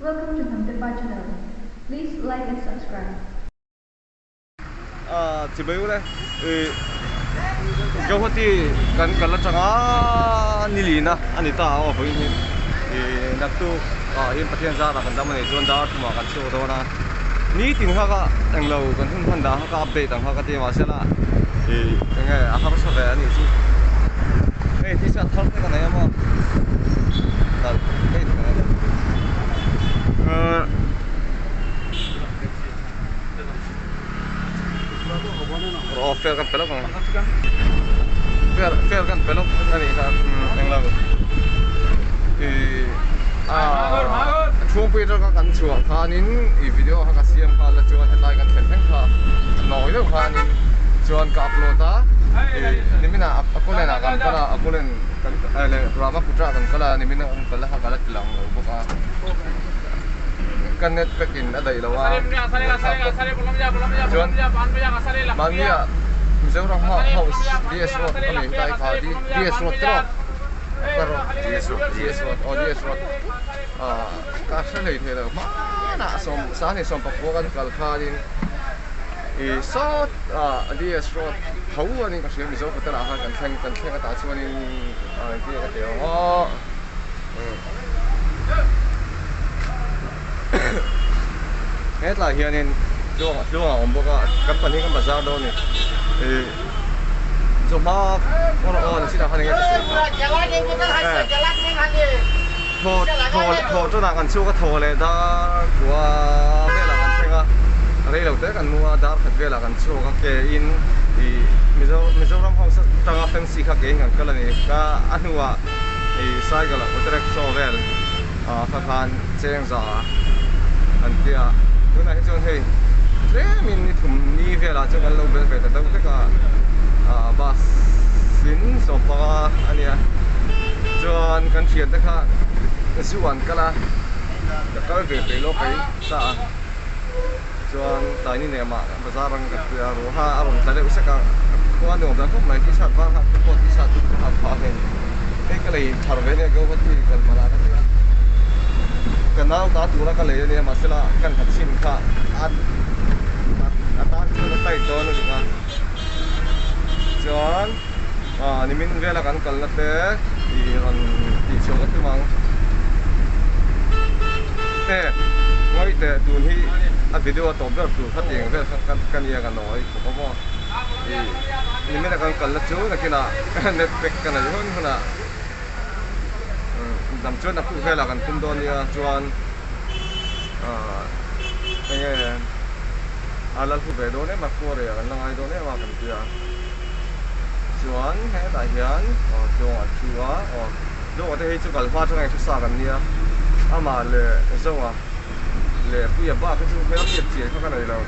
Welcome to Hnamtepa channel. Please like and subscribe. A chibai ule i Guwahati kan kal atanga nilina a ni ta a aw vawiin hi i naktuk ah hian Pathian zarah kan dam a nih chuan dar thumah kan chhuak dawn a nitin kha ka englo kan hun hman dah kha ka update ang kha ka ti a mahsela i enge a harsa ve a nih chu hei t-shirt thar te ka nei a maw nalh hei te ka nei Aw fair kan pe lawk ang fair fair kan pe lawk a nih kha englo ih ah chhungpui atanga kan chhuah khanin ih video kha ka siam nghal a chuan hetlai kan thlen thleng kha nawi deuh khanin chuan ka upload a ih nimin ah a kawlen ah kan kal a a kawlen kan leh Brahmaputra ah kan kal a nimin ah kan kal a kha ka la ti lang lo bawk a. Ka net pack in a daih lo a, chuan mahni ah Mizoram House DS Road a ni hlai kha DS Road te rawh ka rawh DS Road DS Road aw DS Road ah ka hre hlei thei lo hmanah sawm sanghnih sawm pakua kan kal khanin ih sawt ah DS Road tho a ni ka hria Mizo hotel ah khan kan thleng kan thleng atah chuanin ah engtin nge ka ti ang aw. Hetlai hianin tluang tluang a awm bawk a kan pahnih kan bazar dawn a ni ih chawhma kawr aw ni chinah khan enge ka sawi thaw thaw thaw tawnah kan chhuak a thaw leh dar kua velah kan thleng a rei lo te kan mu a dar khat velah kan chhuak a ke in ih mizo mizoram house atanga fancy kha ke in kan kal a ni ka a hnuah. Hei cycle ah auto rickshaw vel ah kha khan cheng za an tia tunah hi chuan hei tlemin ni thum ni velah chuan kan lo bel ve ta deuh vek a ah bus in sawmpanga a nia chuan kan thian te kha zu an kal a ka kal ve peih lawk a ta a chuan tlai ni nen mah bazar ang ka tia ruha a rawn tla deuh sek a khua nuam dan khawp mai t-shirt var hak te pawh t-shirt dum te hak phah a hei hei ka lei thar ve ania Guwahati kal hmanah ka tia ka nau ta tura ka lei ania mahsela kan ha chhin kha a a tan chuan a tight dawn a dik a chuan ah nimin vela kan kalna te ih rawn tih chhuah ka tum ang e ngawi teh tun hi a video a tawp ber tur kha tiang vel kha ka nia ka nawi khawp a maw ih nimin a kan kalna chu nakinah net pack ka nei hun hunah dam chuan a khuh velah kan tum dawn nia chuan ah enge a la hlu ve dawn em a khuarei ah kan la ngai dawn em a kan tia chuan hetah hian aw tlawng an thu a aw tlawng te hi chu kal hma atanga in hre sa kan nia amah leh Zoa leh Puia bak hi chu hmel hriat chian kha ka nei lo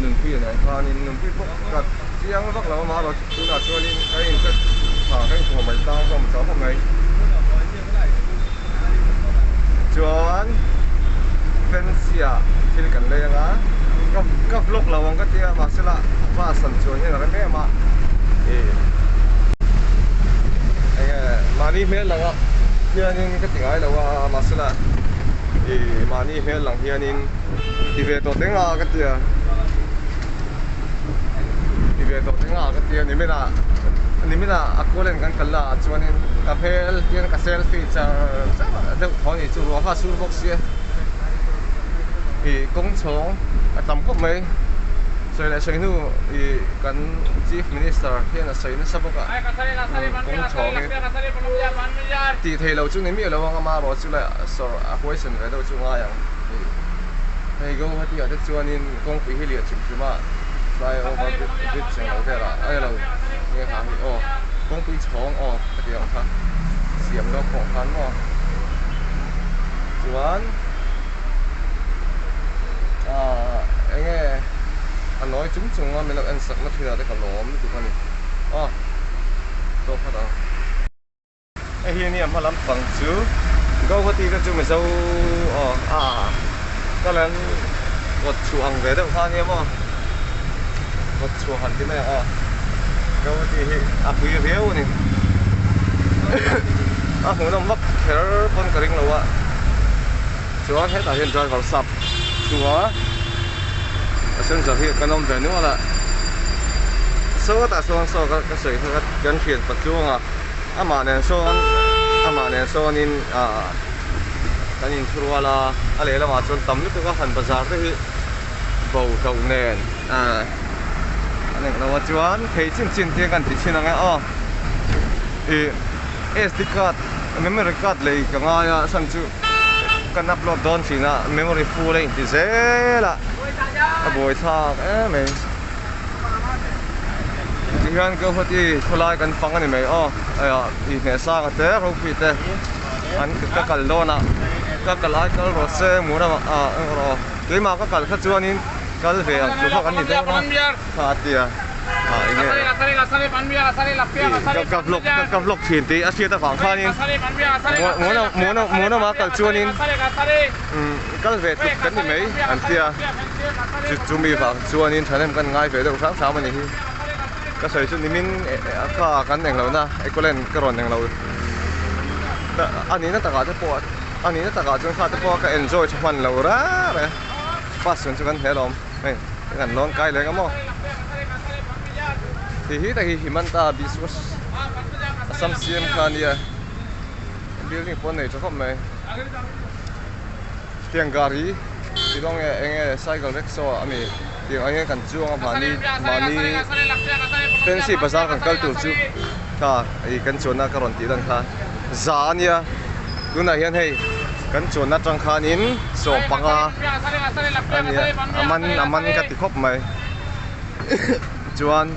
Nunpuia nen khanin Nunpui pawh ka chiang vak lo amah erawh chu tunah chuanin ka inhre tha ka inkhawm mai tang hlawm chauh khawp mai chuan fancy ah thil kan lei anga ka ka vlog lo ang ka tia mahsela bus an chuan hian a rem em a ih enge mahni hmel lang ah hianin ka ti ngai lo a mahsela ih mahni hmel lang hianin ti ve tawh teng a ka tia ti ve tawh teng a ka tia nimin ah nimin ah a kual en kan kal la ah chuanin ka hmel hian ka selfie char char deuh thaw a ni chu ruah kha a sur bawk sia ih kawng chhawng a tam khawp mai sawi leh sawi hnu ih kan chief minister hian a sawi nasa bawk a kawng chhawng hi tih theih loh chu ni miah lo ang amaherawh chu leh sawr a huaisen ve deuh chu ngai ang ih hei Guwahati ah te chuanin kawngpui hi lian hrim hrim a flyover bridge ang lo velah a ni lo nge ha hi aw kawngpui chhawng aw ka tih ang kha siam lawk pawh khan maw chuan ah enge a nawi chung chung a min lo en sak na thin ah te ka lawm lutuk a ni aw tawp khat ang. Hei hi ania hma lampang chu Guwahati te chu Mizo aw a ka lan kawt chhuah ang ve deuh kha ania maw kawt chhuah han ti mai ang aw Guwahati hi a pui riau a ni a hmuhnawm vak kher pawn ka ring lo a. Chuan hetah hian driver sap chunga passenger hi kan awm ve nual a, sawtah sawn saw ka sawi kha kan thian patluanga amah nen sawn amah nen sawnin ah kan inthurual a, a lehlamah chuan tam lutuk a han bazar te hi bo hloh nen ah an englo a chuan thei chin chin te kan ti thin ang e aw ih sd card memory card lei ka ngai a chhan chu kan upload dawn thin a memory full a inti zel a a buai thlak em mai tihian Guwahati khawlai kan fang a ni mai aw ih hneh sang a te ropui te an ka kal dawn a ka kal ai kal rawh se Murama ah rawh keimah ka kal kha chuanin kal ve ang chu kha kan ni dawn a kha a tia ah enge ih ka vlog ka vlog thin tih a hriat avang khanin Muana Muana kal chuanin umm kal ve tluk kan ni mai an tia chu chumi vang chuanin thahnem kan ngai ve deuh hrang hrang a ni hi ka sawi chu nimin kha kan englohna Ecoland ka rawn englo a nihna takah te pawh a nihna takah chuan kha te pawh ka enjoy tha hman lo reng reng bus chuan chu kan hle alawm hei kan lawn kai leh ang maw ti hi tak hi Himanta Biswas Assam CM kha a nia building pawh a nei tha khawp mai tiang gari tih lawng nge eng nge cycle rickshaw ah ami tiang ang hian kan chuang a mahni mahni fancy bazar kan kal tur chu kha ih kan chuanna ka rawn tih dan kha za a nia tunah hian hei kan chuanna atang khanin sawm panga a nia a man a man ka ti khawp mai chuan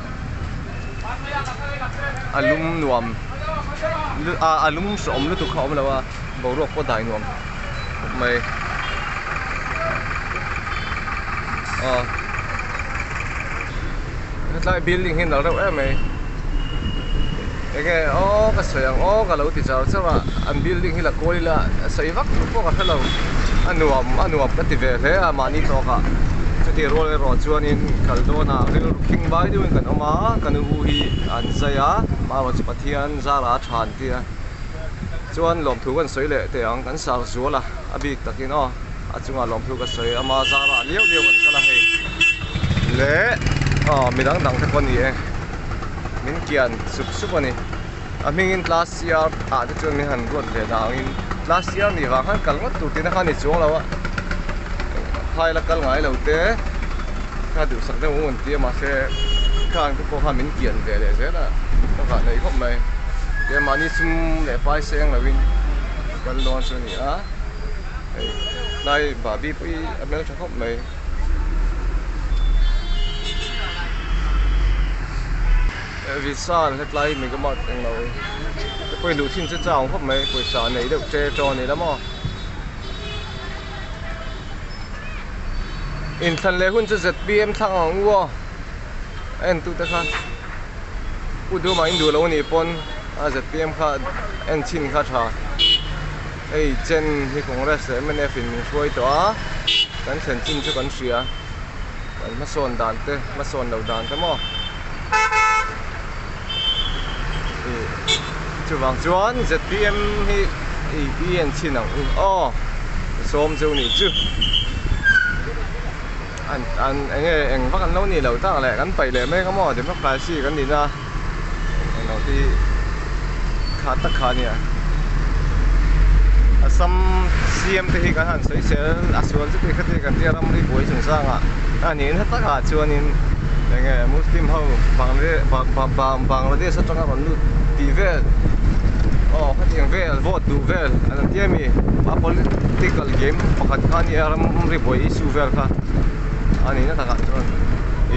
a lum nuam a lum hrawm lutuk kha a awm lo a boruak pawh dai nuam khawp mai aw hetlai building hi a nalh reuh em mai enge aw ka sawi ang aw ka lo ti char char a an building hi la kawl ila a sawi vak tur pawh ka hre lo a nuam a nuam ka ti ve hle a mahni tawkah chutih rual erawh chuanin kal dawnah rilru khing bai deuhin kan awm a ka nu hi an zai a amaherawhchu Pathian zara a tha an ti a. Chuan lawmthu kan sawi leh teh ang, kan sar zual a, a bik takin aw, a chungah lawmthu ka sawi ama zarah liau liau kan kal a hei leh aw midang dang te pawh a ni e, min kian sup sup a ni. A hmingin class year ah te chuan min han ruat ve dah angin class year nih vang khan kal ngawt tur tihna kha a ni chuang lo a, phai la kal ngai lo te kha duhsak deuh ang an ti a mahse khang te pawh khan min kian ve leh zel a, ka vah nei khawp mai. Ke mahni sum leh pai seng loin kal dawn chu a ni a, hei tlai bahbi pawh hi a hmeltha khawp mai. Vishal hetlai mega mart englo te pawhin duh thin chu chau khawp mai pawisa nei deuh che chaw a ni la maw. Inthlan leh hun chu zpm thlang ang u aw a entute kha. Pu Duma in duh lo anih pawn a zpm kha en chhin kha tha. Hei chen hi Congress leh mnf in min hruai tawh a, kan thlen chin chu kan hria. Kan hmasawn dan te, hmasawn loh dan te maw. Ih chuvang chuan zpm hi i en chhin ang u aw sawm chu nih chu. An an eng nge eng vak an lo nih loh tak leh kan paih leh mek a maw democracy kan nih na eng lo te hi kha tak kha a nia Assam CM te hi kan han sawi sel a sual chu tih khati kan tia ramri buai chung zangah a nih na takah chuanin eng nge Muslim ho Bangladesh atanga rawn lut tih vel aw khatiang vel vote duh vel an han tia mi a political game pakhat kha a nia ramri buai issue vel kha a nih na takah chuan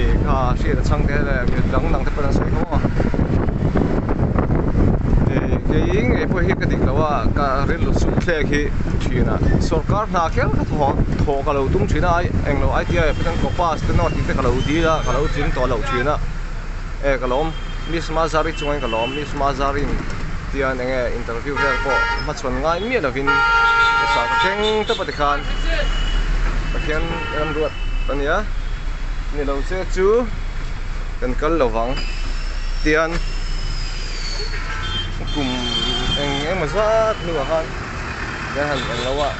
ih kha hriat a chhang te leh mi dang dang te pawh an sawi kha maw ih kei ngei pawh hi ka dik lo a ka rilru suh thlek hi thin a sawrkar hna kher kha thaw thaw ka lo tum thin a englo I_T_I ah pawh chuan copas te nawt tih te ka lo dil a ka lo tling tawh loh thin a e ka lawm Miss Mazari chungin ka lawm Miss Mazarin tian enge interview vel pawh hmachhawn ngai miah lovin sa ka keng tawp a tikhan Pathian ram ruat a nia ni lo che chu kan kal lo vang tian kum eng emaw zat hnuah khan kan han eng lo a.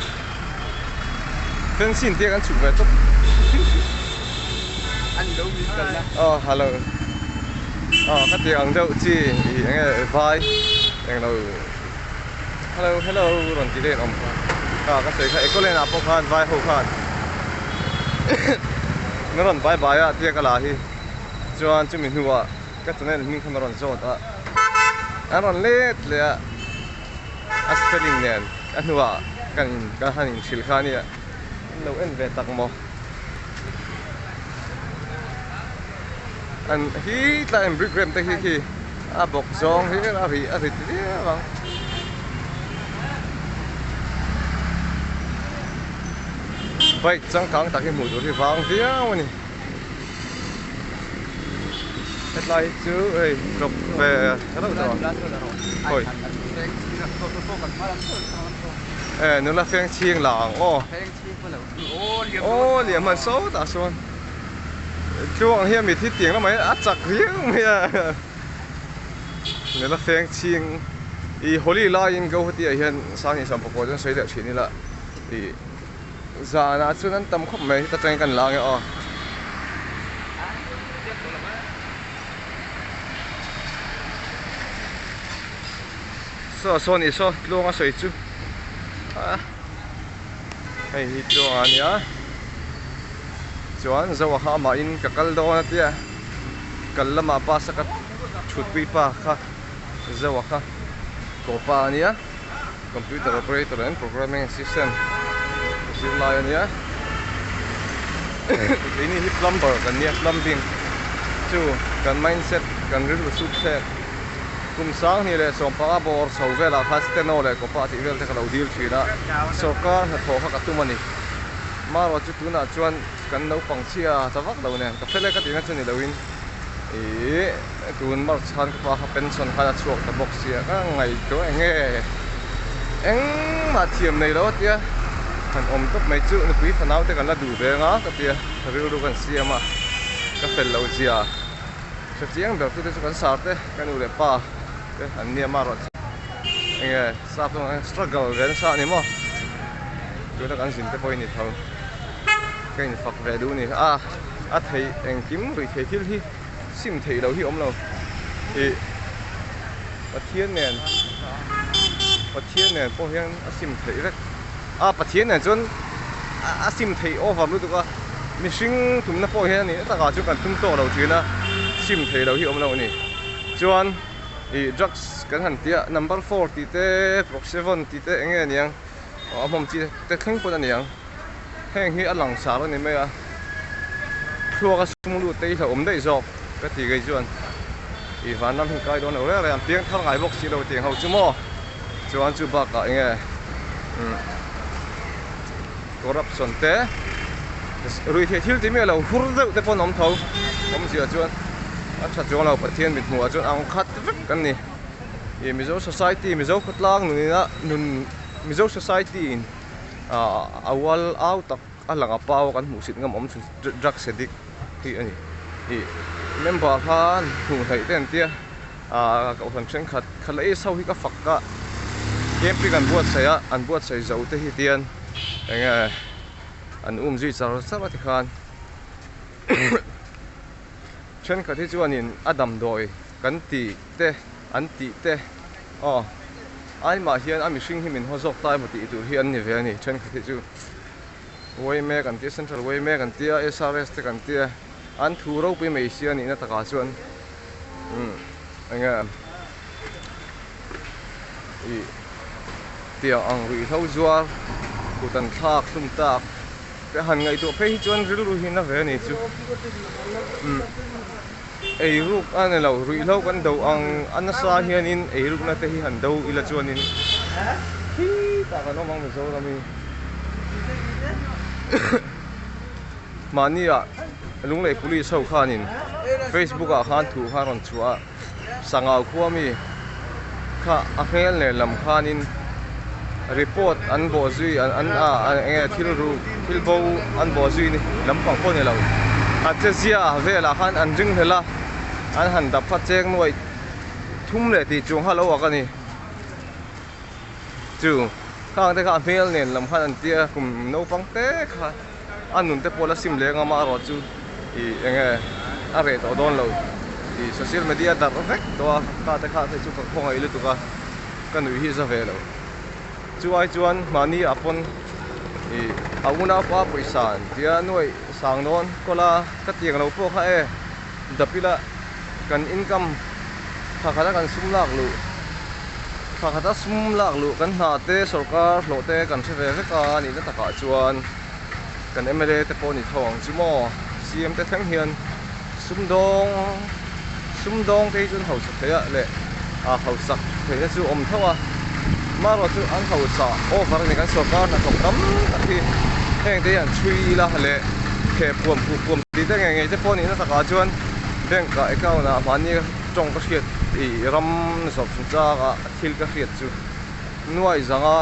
Fencing te kan chhuk ve tawp. Aw hello aw ka tih ang deuh chi ih eng nge vai eng lo hello hello rawn ti daih an awm kha ka sawi kha Ecoland ah pawh khan vai ho khan min rawn bye bye a tia ka la hi chuan chumi hnuah ka channel hming kha min rawn zawt a an rawn let leh a a spelling nen a hnuah kan in ka han inhrilh kha ania an lo en ve tak maw an hi tlai an brick rem te hi khi a bawk zawng hi a ri a rit viau ang bike changkang tak hi hmuh tur hi vang viau a ni. Hetlai hi chu hei drop ve reuh tawh a hawi e nula feng chhing la ang aw aw liam hman sawtah sawn tluang hian mit hi tiang lamah hian a chak riau mai a nula feng chhing ih holi laiin Guwahati ah hian sanghnih sawmpakua chuan sawi leh thin ila ih. Zanah chuan an tam khawp mai heta tangin kan la ange aw. Saw saw ni saw tluang a sawi chu ah hei hi tluang a nia chuan zoa kha amahin ka kal dawn a tia kal lamah bus a ka thutpui pa kha zoa kha kawpa a nia. Computer operator and programming assistant zirlai a nia keini hi plumber kan nia plumbing chu kan mindset kan rilru chhuk thlek kum sanghnih leh sawmpanga bawr chho velah khan steno leh kawpa tih vel te ka lo dil thin a sawrkar hnathawh kha ka tum a ni marawh chu tunah chuan kan naupang chhia ta vak lo nen ka fel e ka tihna chu ni loin Ihh tun March khan ka pa kha pension khan a chhuak ta bawk sia ka ngaihtuah eng nge engmah thiam nei lo a tia han awm tawp mai chu nupui fanau te kan la duh ve anga ka tia rilru kan siam a ka fel lo zia hre chiang ber tute chu kan sar te ka nu leh pa te an nia marawh chu eng nge sap struggle ve nasa a ni maw tuna kan zin te pawh hi ni tho. Ka infak ve duh a ni. A a theih engkim rih thei thil hi sim theih loh hi awm lo. Ih Pathian nen Pathian nen pawh hian a sim theih vek. A Pathian nen chuan a sim theih over lutuk a, mihring tumna pawh hian a nih takah chuan kan tum tawk lo thin a, sim theih loh hi awm lo a ni. Chuan ih drugs kan han tih a number four tih te proxyvon tih te eng nge niang a hmawm chi te thleng pawn a niang. Heng hi a langsar a ni mai a, thluak a sum lut te hi hlauhawm daih zawk ka ti kei chuan ih vanram hi kai dawn lo reng reng an piang thar ngai bawk si lo tiang ho chu maw chuan chu bakah eng nge umm corruption te ruihtheih thil tih miah lo hur deuh te pawh an awm tho awmzia chuan a tha chuang lo Pathian mithmuhah chuan ang khat vek an ni ih Mizo society Mizo khawtlang nunina nun Mizo society in. A wall au tak a lang a pau a kan hmuh sit ngam awm chhun drugs addict hi a ni ih member khan hmuh hnaih te an tia ah kohhran thenkhat kha leh ho hi ka fak a camping an buatsaih a an buatsaih zo te hi tian eng nge an um zui char char a tikhan thenkhat hi chuanin a damdawi kan tih te an tih te aw. Aimah hian a mihring hi min haw zawk ta emaw tih tur hi an ni ve a ni. Thenkhat hi chu Waymae kan tia, Central Waymae kan tia, SRS te kan tia, an thu ropui mai sia nihna takah chuan umm eng nge ih tiang ang ruihhlo zuar kut an thlak hlum tak te han ngaihtuah phei hi chuan rilru hi na ve a ni chu umm. Eiruk a ni lo, ruihhlo kan do ang a nasa hianin eirukna te hi han do ila chuanin khitah kan awm ang Mizoram hi mahnia Lunglei Police ho khanin Facebook ah khan thu kha a rawn chhuah a, Sangau khua mi kha a hmel nen lam khanin report an bawh zui an an a eng nge thil ru thil bo an bawh zui ni lampang pawh ni lo a che zia velah khan an ring hlel a an han dap kha cheng nuaih thum leh tih chung kha lo ak a ni chu. Khang te kha a hmel nen lam khan an tia kum naupang te kha a nun te pawh la sim leng a amaherawh chu ih eng nge a reh tawh dawn lo ih social media darh vek tawh a kha te kha te chu ka khawngaih lutuk a ka nuih hi za ve lo chu ai chuan mahni ah pawn ih a unaupa pawisa an tia nuaih sang dawn kawla ka tiang lo pawh kha e dap ila kan income thla khat a kan sum lak luh thla khat a sum lak luh kan hna te sorkar hlawh te kan hre ve vek a nihna takah chuan kan mla te pawh a ni tho ang chu maw cm te thleng hian sumdawng sumdawng te hi chu an hausa thei a leh ah hausak theihna chu awm tho a marawh chu an hausa over a ni kan sorkar hnathawk tam tak hi heng te hi an chhui ila leh kheh puam khuh puam tih te ngei ngei te pawh a nihna takah chuan bank ah account ah mahni tawng ka hriat ih ram zawrh chungchang ah thil ka hriat chu nuai zanga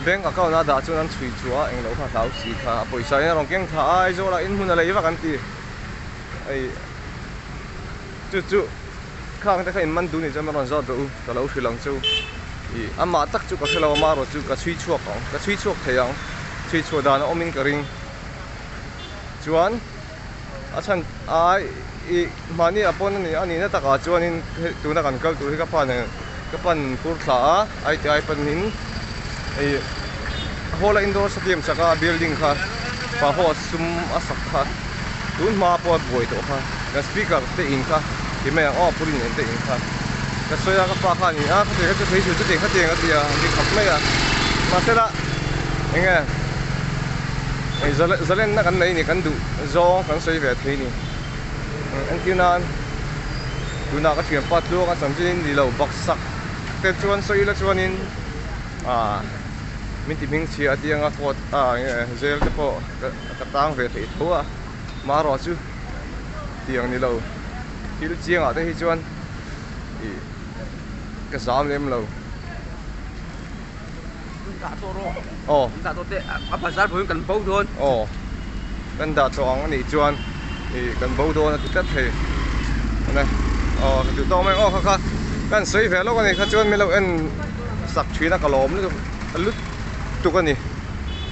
bank account a dah chuan an chhui chhuah a englo kha hlau si kha a pawisa in a rawn keng thla a Aizawl ah in hmun a lei vak an ti hei chu chu khang te kha in man duh nih chuan rawn zawt rawh u ka lo hrilh ang chu ih amah tak chu ka hrelo ama erawh chu ka chhui chhuak ang ka chhui chhuak thei ang chhui chhuah dan a awm in ka ring chuan a chhan ai ih mahni ah pawn a nihna takah chuanin hei tuna kan kal tur hi ka pa nen ka pan phur thla a ITI panin ih hall a indoor stadium sak a building kha pa ho sum a sak kha tun hma pawh a buai tawh kha kan speaker te in kha ti mai ang aw pulin en te in kha ka sawi a ka pa khan a khatiang kha chu sawi chu chutiang khatiang a ti a an ti khawp mai a mahsela eng nge hei zalenna kan nei ni kan duh zawng kan sawi ve thei ni entir nan tunah ka thianpa tluang a chanchin ni lo baksak te chuan sawi ila chuanin ah min ti hming chhia a tianga court ah eng nge jail te pawh ka tang ve theih tho a marawh chu tiang ni lo thil chiangah te hi chuan ih ka zam lem lo. Aw. Aw kan dah tawh ang anih chuan ih kan bo dawn a ti tlat thei awle aw ka duh tawk mai aw kha kha kan sawi ve lawk a ni kha chuan min lo en sak thin a ka lawm lutuk lutuk a ni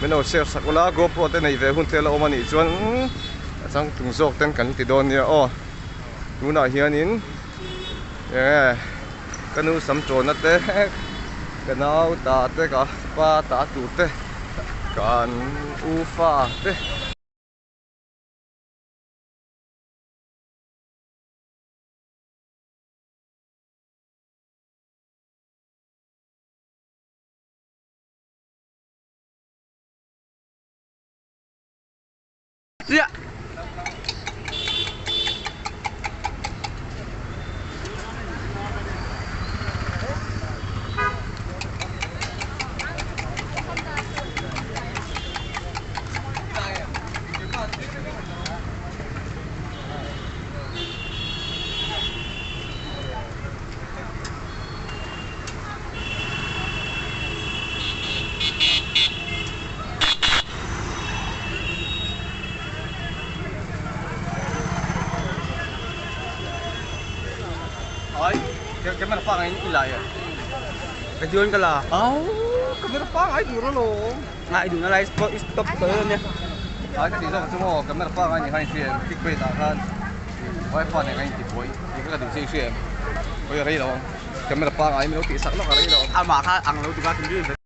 min lo share sak ula GoPro te neih ve hun te la awm anih chuan a changtlung zawk ten kan ti dawn nia aw tunah hianin eng nge ka nu sam tawna te ka nau ta te ka pa ta tur te kan u fa te. Chiah. Ai, camera pa ngain i lai a. Ka dion ka la. Au, camera pa ngai dur alawm. Ngai dun a lai stop stop ka lo nia. Ai ka ti zawk chu maw camera pa ngai ni khan i hria em clickbait ah khan wifi nen khan in ti buai ti kha ka duh che i hria em. Oi a rei lo ang. Camera pa ngai min lo tih sak lawk a rei lo. Amah kha ang lo ti kha thinrim ve.